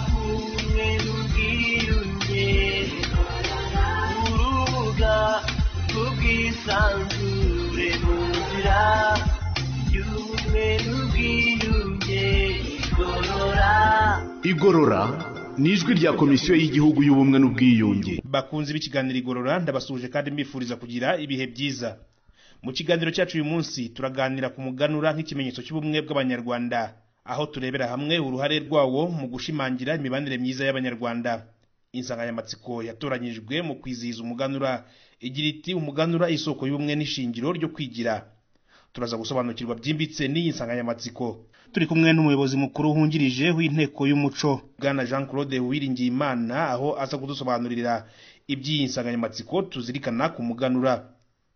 Twubaka n'ubwiyunge, urubuga rw'ubwisanzure mu nzira y'ubumwe n'ubwiyunge. Igorora. Igorora ni ijwi rya Komisiyo y'Igihugu y'Ubumwe n'Ubwiyunge. Bakunzi b'ikiganiro Igorora, ndabasuhuje kandi mbifuriza kugira ibihe byiza. Mu kiganiro cyacu uyu munsi turaganira ku muganura nk'ikimenyetso cy'ubumwe bw'Abanyarwanda, aho turebera hamwe uruhare rwawo mu gushimangira imibanire myiza y'Abanyarwanda. Insanganyamatsiko yatoranyijwe mu kwizihiza umuganura igira iti: "Umuganura, isoko y'ubumwe n'ishingiro ryo kwigira." Turaza gusobanukirwa byimbitse n'iyi nsanganyamatsiko turi kumwe n'umuyobozi mukuru wungirije w'Inteko y'Umuco, Bwana Jean Claude Uwiringiyimana, aho aza kudusobanurira iby'iyi nsanganyamatsiko tuzirikana ku muganura.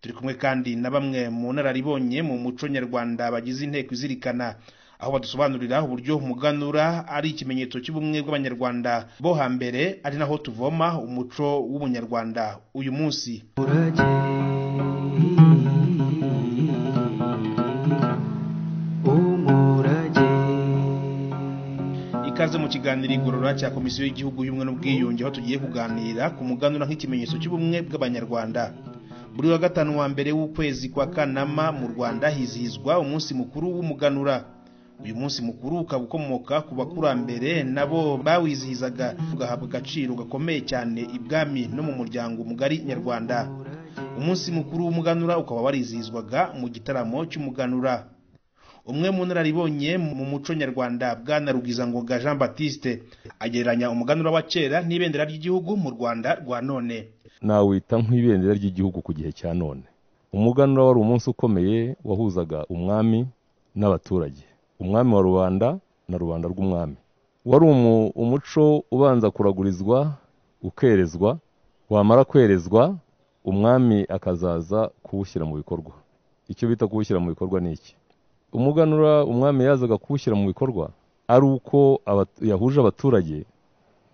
Turi kumwe kandi na bamwe mu nararibonye mu muco nyarwanda bagize Inteko Izirikana, aho badusobanurira uburyo umuganura ari ikimenyetso cy'ubumwe bw'Abanyarwanda bo hambere, ari naho tuvoma umuco w'Ubunyarwanda uyu munsi. Ikaze mu kiganiro Igorora cya Komisiyo y'Igihugu y'Ubumwe n'Ubwiyunge, aho tugiye kuganira ku muganura nk'ikimenyetso cy'ubumwe bw'Abanyarwanda. Buri wa gatanu wa mbere w'ukwezi kwa Kanama mu Rwanda hizihizwa umunsi mukuru w'umuganura. Uyu munsi mukuru ukaba ukomoka ku bakurambere, nabo bawizihizaga, ugahabwa agaciro gakomeye cyane ibwami no mu muryango mugari nyarwanda. Umunsi mukuru w'umuganura ukaba warizihizwaga mu gitaramo cy'umuganura. Umwe mu nararibonye mu muco nyarwanda, Bwana Rugwizangoga Jean Baptiste, agereranya umuganura wa kera n'ibendera ry'igihugu mu Rwanda rwa none. Nawita nk'ibendera ry'igihugu ku gihe cya none. Umuganura wari umunsi ukomeye wahuzaga umwami n'abaturage, umwami wa rubanda na rubanda rw'umwami. Wari umuco ubanza kuragurizwa, ukerezwa, wamara kwerezwa umwami akazaza kuwushyira mu bikorwa. Icyo bita kuwushyira mu bikorwa ni iki? Umuganura umwami yazaga kuwushyira mu bikorwa ari uko yahuje abaturage,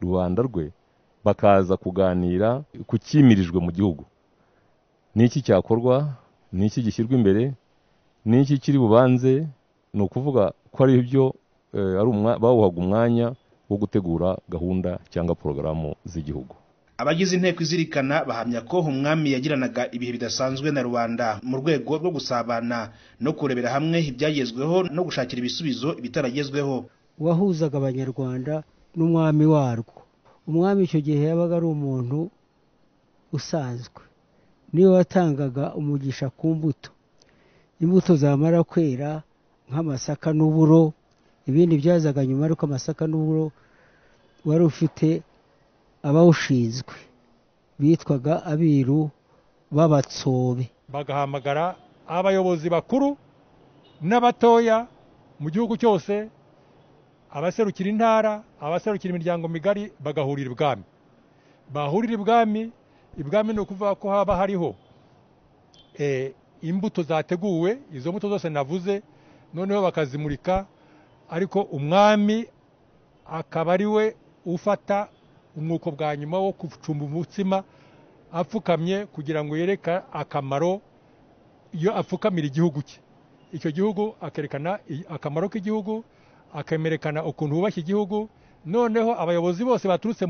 rubanda rwe, bakaza kuganira ku cyimirijwe mu gihugu. Ni iki cyakorwa? Ni iki gishyirwa imbere? Ni iki kiri bubanze? Ni ukuvuga ko ari byo bawuhaga umwanya wo gutegura gahunda cyangwa porogaramu z'igihugu. Abagize Inteko Izirikana bahamya ko umwami yagiranaga ibihe bidasanzwe na rubanda mu rwego rwo gusabana no kurebera hamwe ibyagezweho no gushakira ibisubizo ibitaragezweho. Wahuzaga Abanyarwanda n'umwami warwo. Umwami icyo gihe yabaga ari umuntu usanzwe, niwe watangaga umugisha ku mbuto. Imbuto zamara kwera nk'amasaka n'uburo, ibindi byazaga nyuma, ariko amasaka n'uburo wari ufite abawushinzwe bitwaga abiru b'abatsobe. Bagahamagara abayobozi bakuru n'abatoya mu gihugu cyose, abaserukira intara, abaserukira imiryango migari, bagahurira ibwami. Bahurira ibwami, ibwami ni ukuvuga ko haba hariho imbuto zateguwe, izo mbuto zose navuze, noneho bakazimurika, ariko umwami akaba ari we ufata umwuko bwa nyuma wo gucumba umutsima apfukamye, kugira ngo yereke akamaro iyo apfukamira igihugu cye. Icyo gihugu akerekana akamaro k'igihugu, akemerekana ukuntu bubashye igihugu. Noneho abayobozi bose baturutse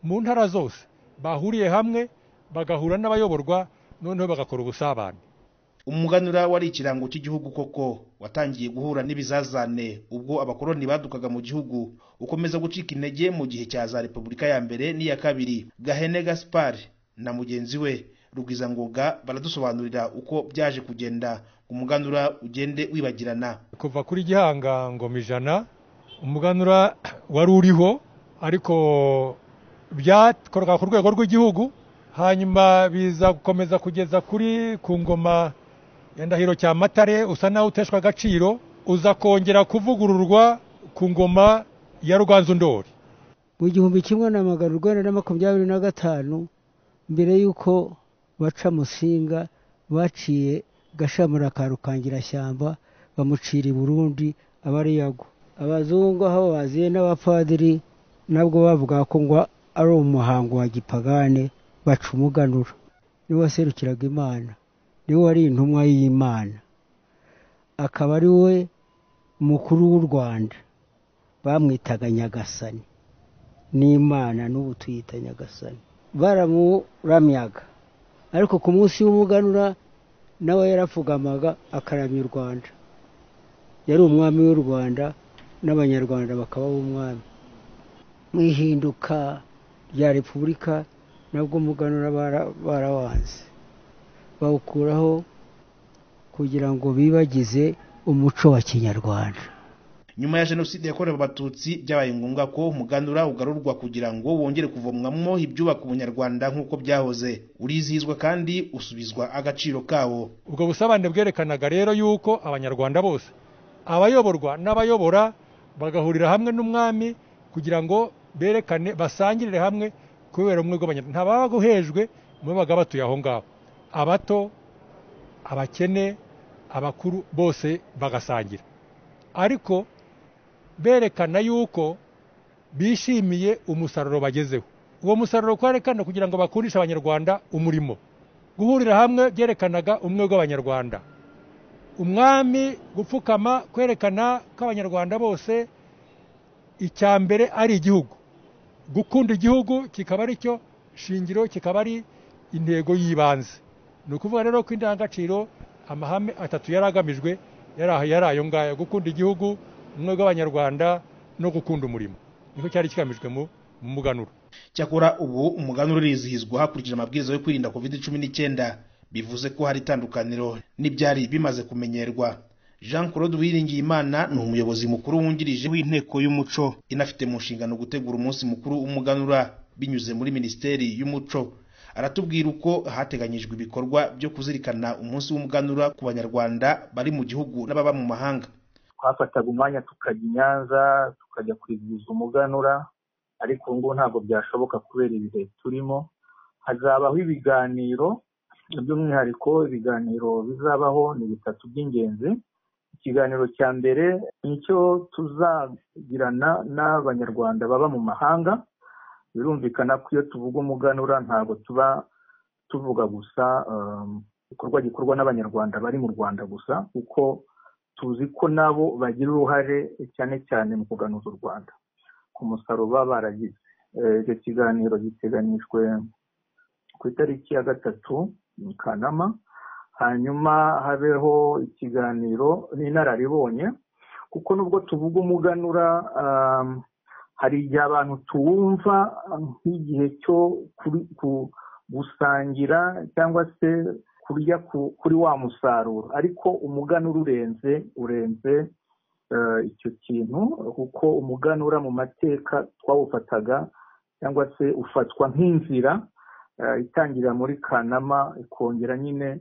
mu ntara zose bahuriye hamwe, bagahura n'abayoborwa, noneho bagakora ubusabane. Umuganura wari ikirango cy'igihugu koko watangiye guhura n'ibizazane ubwo abakoloni badukaga mu gihugu, ukomeza gucika intege mu gihe cya za Repubulika ya mbere n'iya kabiri. Gahene Gaspard na mugenzi we Rugwizangoga baradusobanurira uko byaje kugenda umuganura ugende wibagirana. Kuva kuri Gihanga Ngoma Ijana, umuganura wari uriho, ariko byakorwaga ku rwego rw'igihugu, hanyuma biza gukomeza kugeza kuri ku ngoma ya Ndahiro Cyamatare, usa naho uteshwa agaciro, uza kongera kuvugururwa ku ngoma ya Ruganzu Ndori. Mu 1925, mbere y'uko baca Musinga, baciye Gashamura ka Rukangirashyamba, bamucira i Burundi aba ari yagwa. Abazungu aho baziye n'abapadiri nabwo bavuga ko ngo ari umuhango wa gipagane, baca umuganura. Niwe waserukiraga Imana, niwe wari intumwa y'Imana, akaba ari we mukuru w'u Rwanda, bamwitaga Nyagasani. n'Imana n'ubu tuyita Nyagasani. Baramuramyaga, ariko ku munsi w'umuganura nawe yarapfugamaga akaramya u Rwanda. Yari umwami w'u Rwanda n'Abanyarwanda bakaba b'umwami. Mu ihinduka rya repubulika nabwo umuganura barawanze, bawukuraho kugira ngo bibagize umuco wa kinyarwanda. Nyuma ya jenoside yakorewe Abatutsi byabaye ngombwa ko umuganura ugarurwa kugira ngo wongere kuvomwamo ibyubaka ubunyarwanda nk'uko byahoze. Urizihizwa kandi usubizwa agaciro kawo. Ubwo busabane bwerekanaga rero yuko Abanyarwanda bose, abayoborwa n'abayobora, bagahurira hamwe n'umwami kugira ngo berekane, basangirire hamwe kubera ubumwe bw'Abanyarwanda. Nta babaga uhejwe mu babaga batuye aho ngaho, abato, abakene, abakuru, bose bagasangira, ariko berekana yuko bishimiye umusaruro bagezeho. Uwo musaruro kwerekana kugira ngo bakundishe Abanyarwanda umurimo. Guhurira hamwe byerekanaga ubumwe bw'Abanyarwanda. Umwami gupfukama kwerekana ko Abanyarwanda bose icya mbere ari igihugu, gukunda igihugu kikaba ari cyo shingiro, kikaba ari intego y'ibanze. Ni ukuvuga rero ko indangagaciro, amahame atatu yari agamijwe yari ayo ngayo: gukunda igihugu, ubumwe bw'Abanyarwanda no gukunda umurimo. Niko cyari kigamijwe mu muganura. Cyakora ubu umuganura urizihizwa hakurikije amabwiriza yo kwirinda COVID-19, bivuze ko hari itandukaniro n'ibyari bimaze kumenyerwa. Jean Claude Uwiringiyimana ni umuyobozi mukuru wungirije w'Inteko y'Umuco, inafite mu nshingano gutegura umunsi mukuru w'umuganura binyuze muri Minisiteri y'Umuco. Aratubwira uko hateganyijwe ibikorwa byo kuzirikana umunsi w'umuganura ku Banyarwanda bari mu gihugu n'ababa mu mahanga. Twafataga umwanya tukajya i Nyanza, tukajya kwizihiza umuganura, ariko ubu ngubu ntabwo byashoboka kubera ibihe turimo. Hazabaho ibiganiro, by'umwihariko ibiganiro bizabaho ni bitatu by'ingenzi. Ikiganiro cya mbere nicyo tuzagirana n'Abanyarwanda baba mu mahanga. Birumvikana ko iyo tuvuga umuganura ntabwo tuba tuvuga gusa igikorwa gikorwa n'Abanyarwanda bari mu Rwanda gusa, kuko tuzi ko nabo bagira uruhare cyane cyane mu kuganuza u Rwanda ku musaruro baba baragize. Icyo kiganiro giteganyijwe ku itariki ya 3 Kanama. Hanyuma habeho ikiganiro n'inararibonye, kuko nubwo tuvuga umuganura hari igihe abantu tuwumva nk'igihe cyo gusangira cyangwa se kurya kuri wa musaruro, ariko umuganura urenze icyo kintu, kuko umuganura mu mateka twawufataga cyangwa se ufatwa nk'inzira itangira muri Kanama ikongera nyine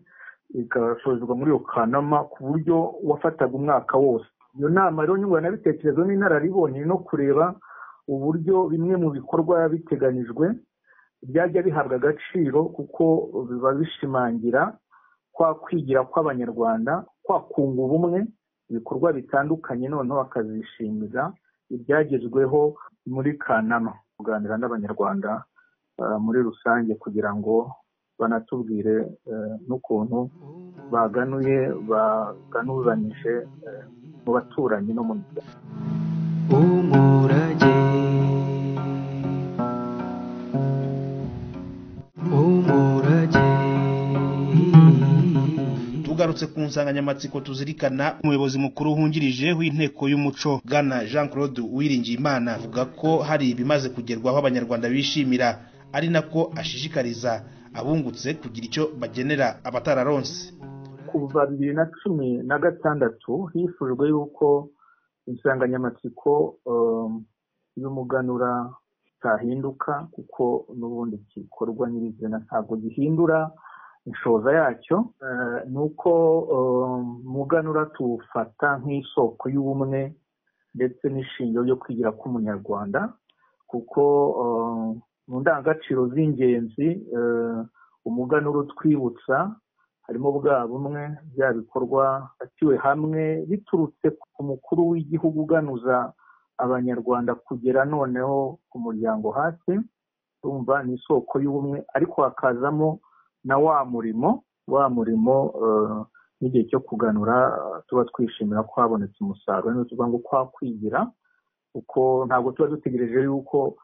igasozwa muri iyo Kanama, ku buryo wafataga umwaka wose. Iyo nama rero nyunguranabitekerezo n'inararibonye no kureba uburyo bimwe mu bikorwa biteganijwe byajya bihabwa agaciro, kuko biba bishimangira kwa kwigira kw'Abanyarwanda, kwa kunga ubumwe, ibikorwa bitandukanye, noneho bakazishimira ibyagezweho muri Kanama. Kuganira n'Abanyarwanda muri rusange kugira ngo banatubwire n'ukuntu baganuye, baganuzanyije mu baturanyi no mu miryango. Umurage, umurage. Tugarutse ku nsanganyamatsiko tuzirikana, umuyobozi mukuru wungirije w'Inteko y'Umuco Bwana Jean Claude Uwiringiyimana avuga ko hari ibimaze kugerwaho Abanyarwanda bishimira, ari nako ashishikariza abungutse kugira icyo bagenera abatararonse. Kuva 2016 hifujwe yuko insanganyamatsiko y'umuganura itahinduka, kuko n'ubundi gikorwa nyirizina ntabwo gihindura inshoza yacyo. Ni uko umuganura tuwufata nk'isoko y'ubumwe ndetse n'ishingiro ryo kwigira k'Umunyarwanda, kuko mu ndangagaciro z'ingenzi umuganura utwibutsa harimo bwa bumwe, bya bikorwa atiwe hamwe biturutse ku mukuru w'igihugu uganuza Abanyarwanda kugera noneho ku muryango hasi. Urumva ni isoko y'ubumwe, ariko hakazamo na wa murimo n'igihe cyo kuganura tuba twishimira ko habonetse umusaruro. Ni tuvuga ngo kwa kwigira, kuko ntabwo tuba dutegereje yuko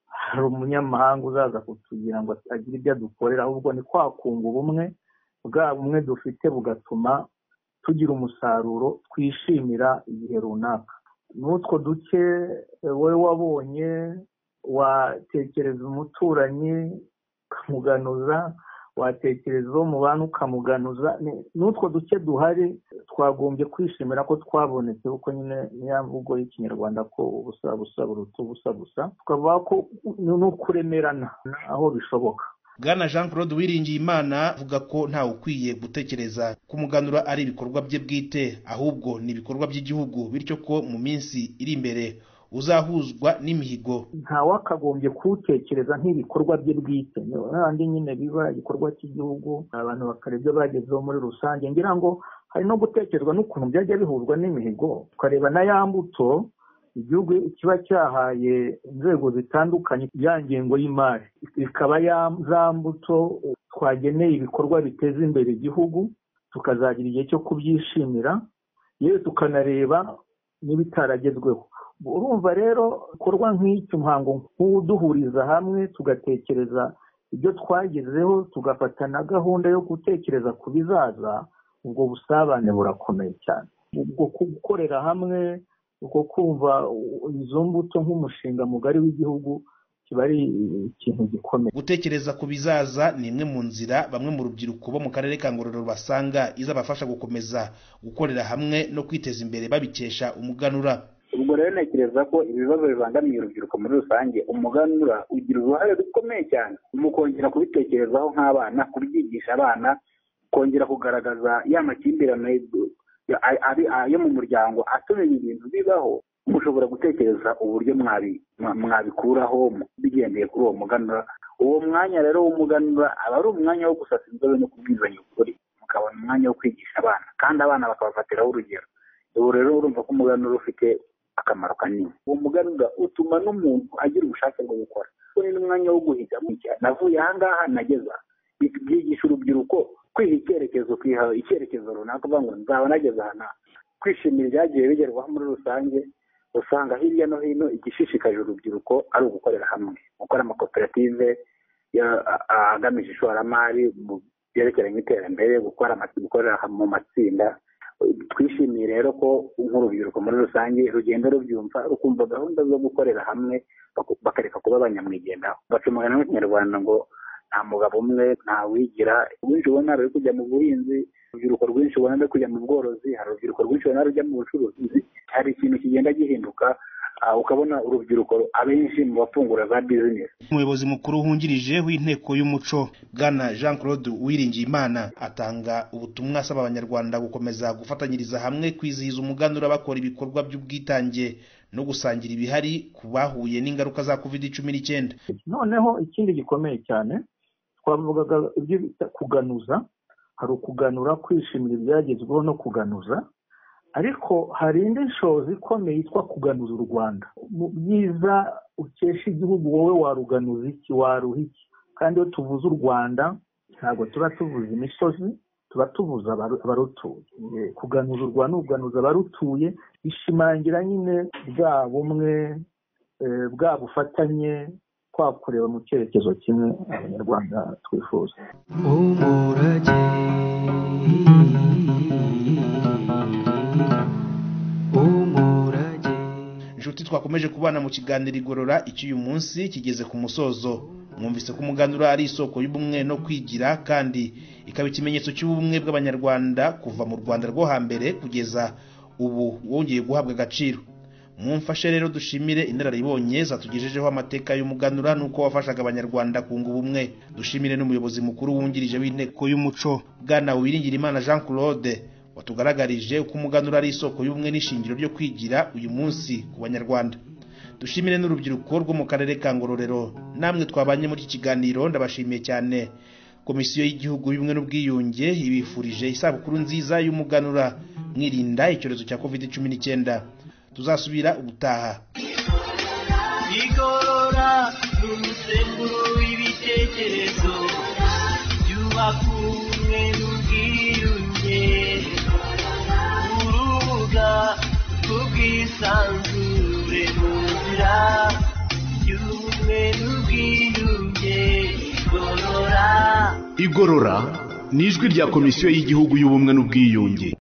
hari umunyamahanga uzaza kutugira ngo agire ibyo adukorera, ahubwo ni kwa kunga ubumwe bwa bumwe dufite bugatuma tugira umusaruro twishimira igihe runaka. N'utwo duke wowe wabonye watekereza umuturanyi ukamuganuza, watekereza uwo mubana ukamuganuza, n'utwo duke duhari twagombye kwishimira ko twabonetse, kuko nyine niya mvugo y'Ikinyarwanda ko ubusa busa buruta ubusa busa, tukavuga ko no kuremerana aho bishoboka. Bwana Jean Claude Uwiringiyimana avuga ko ntawe ukwiye gutekereza ko umuganura ari ibikorwa bye bwite, ahubwo ni ibikorwa by'igihugu, bityo ko mu minsi iri imbere uzahuzwa n'imihigo. Ntawakagombye kuwutekereza nk'ibikorwa bye bwite, n'andi nyine biba igikorwa cy'igihugu, abantu bakareba ibyo bagezeho muri rusange. Ngira ngo hari no gutekerezwa n'ukuntu byajya bihuzwa n'imihigo, tukareba na ya mbuto igihugu kiba cyahaye inzego zitandukanye, ya ngengo y'imari ikaba ya za mbuto twageneye ibikorwa biteza imbere igihugu, tukazagira igihe cyo kubyishimira, yewe tukanareba n'ibitaragezweho. Urumva rero ibikorwa nk'icyo umuhango nk'uduhuriza hamwe, tugatekereza ibyo twagezeho, tugafata na gahunda yo gutekereza ku bizaza, ubwo busabane burakomeye cyane. Ubwo gukorera hamwe, uko kumva izo mbuto nk'umushinga mugari w'igihugu kiba ari ikintu gikomeye. Gutekereza ku bizaza ni imwe mu nzira bamwe mu rubyiruko bo mu karere ka Ngororero basanga izabafasha gukomeza gukorera hamwe no kwiteza imbere babikesha umuganura. Ubwo rero ntekereza ko ibibazo bibangamiye urubyiruko muri rusange, umuganura ugira uruhare rukomeye cyane mu kongera kubitekerezaho nk'abana, kubyigisha abana, kongera kugaragaza ya makimbirane yo mu muryango atuma ibi bintu bibaho. Mushobora gutekereza uburyo mwabikuraho bigendeye kuri uwo muganura. Uwo mwanya rero w'umuganura aba ari umwanya wo gusasa inzobe no kubwizanya ukuri, mukabona umwanya wo kwigisha abana, kandi abana bakabafatiraho urugero. Ubu rero urumva ko umuganura ufite akamaro kanini. Uwo muganura utuma n'umuntu agira ubushake bwo gukora, kuko ni n'umwanya wo guhitamo. Navuye aha ngaha nageza, byigisha urubyiruko kwiha icyerekezo, kwiha icyerekezo runaka, uvuga ngo nzaba nageze aha n'aha. Kwishimira ibyagiye bigerwaho muri rusange, usanga hirya no hino igishishikaje urubyiruko ari ugukorera hamwe, gukora amakoperative agamije ishoramari mu byerekeranye n'iterambere, gukorera mu matsinda. Twishimiye rero ko nk'urubyiruko muri rusange rugenda rubyumva, rukumva gahunda zo gukorera hamwe, bakareka kuba abanyamwigendaho. Baca umugani mu Kinyarwanda ngo nta mugabo umwe ntawigira. Rwinshi ubona ruri kujya mu buhinzi, urubyiruko rwinshi ubona ruri kujya mu bworozi, hari urubyiruko rwinshi ubona rujya mu bucuruzi. Hari ikintu kigenda gihinduka, ukabona urubyiruko abenshi mu bafungura za bizinesi. Umuyobozi mukuru wungirije w'inteko y'umuco Bwana Jean Claude Uwiringiyimana atanga ubutumwa asaba abanyarwanda gukomeza gufatanyiriza hamwe kwizihiza umuganura, bakora ibikorwa by'ubwitange no gusangira ibihari ku bahuye n'ingaruka za COVID-19. Noneho ikindi gikomeye cyane twavugaga ibyo bita kuganuza. Hari ukuganura, kwishimira ibyagezweho no kuganuza, ariko hari indi nshozi ikomeye yitwa kuganuza u Rwanda. Mu byiza ukesha igihugu wowe waruganuza iki, waruha iki? Kandi iyo tuvuze u Rwanda ntabwo tuba tuvuze imisozi, tuba tuvuze abarutuye. Kuganuza u Rwanda, kuganuza abarutuye bishimangira nyine bwa bumwe, bwa bufatanye, twakureba mu cyerekezo kimwe abanyarwanda twifuza. Umurage umurage. Inshuti twakomeje kubana mu kiganiro Igorora icy'uyu munsi kigeze ku musozo. Mwumvise ko umuganura ari isoko y'ubumwe no kwigira, kandi ikaba ikimenyetso cy'ubumwe bw'abanyarwanda kuva mu Rwanda rwo hambere kugeza ubu wongeye guhabwa agaciro. Mumfashe rero dushimire inararibonye zatugejejeho amateka y'umuganura nuko wafashaga abanyarwanda kunga ubumwe. Dushimire n'umuyobozi mukuru wungirije w'inteko y'umuco Bwana Uwiringiyimana Jean Claude watugaragarije uko umuganura ari isoko y'ubumwe n'ishingiro ryo kwigira uyu munsi ku banyarwanda. Dushimire n'urubyiruko rwo mu karere ka Ngororero, namwe twabanye muri iki kiganiro, ndabashimiye cyane. Komisiyo y'igihugu y'ubumwe n'ubwiyunge ibifurije isabukuru nziza y'umuganura, mwirinda icyorezo cya COVID-19. Tuzasubira ubutaha. Igorora n'umusemburo w'ibitekerezo byubaka ubumwe n'ubwiyunge, urubuga rw'ubwisanzure mu nzira y'ubumwe. Igorora ni ijwi rya Komisiyo y'Igihugu y'Ubumwe n'Ubwiyunge.